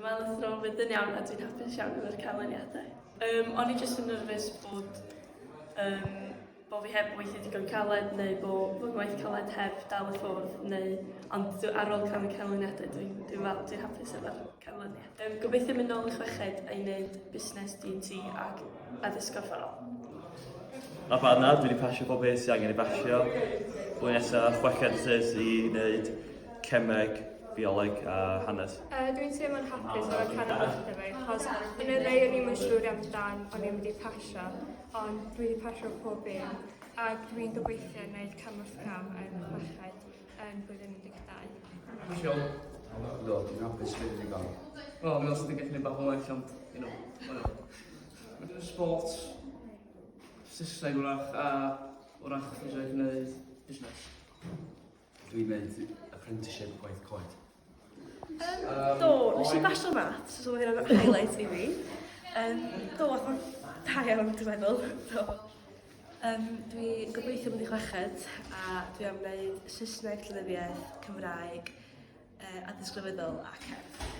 Dwi'n meddwl nath nhw fynd yn iawn a dwi'n hapus iawn efo'r canlyniadau. Um, o'n i jyst yn nerfus bod um, bo fi heb weithio digon caled neu bo fy ngwaith caled heb dal y ffordd neu ond dwi, ar ôl cael y canlyniadau dwi'n dwi fel dwi'n hapus efo'r canlyniad. Um, gobeithio mynd nôl i chweched a i wneud busnes D&T ac addysg gorfforol. Not bad na, dwi wedi pasio bob peth sydd angen ei basio. Blwyddyn nesaf, chweched sydd i wneud cemeg, bioleg a hanes. Dwi'n teimlo'n hapus efo'r canlyniadau fi, achos yn y rei o'n i'm yn siŵr amdan o'n i'n mynd i pasio, ond dwi wedi pasio pob un, ac dwi'n gobeithio wneud cam wrth cam yn chweched yn blwyddyn 12. Hapus iawn. Do, dwi'n hapus beth dwi'n gael. Wel, dwi'n meddwl sydd wedi gallu gwneud bach yn well, ond, you know, well. Dwi'n sport, Saesneg wrach, a wrach eisiau gwneud busnes. Dwi'n gwneud apprenticeship gwaith coed. Do, nes i basio maths, so oedd hynna'n highlight i fi. Do, ath o'n da iawn, dwi'n meddwl. Do. Dwi'n gobeithio mynd i chweched a dwi am wneud Saesneg, Llenyddiaeth, Cymraeg, addysg grefyddol a cerdd.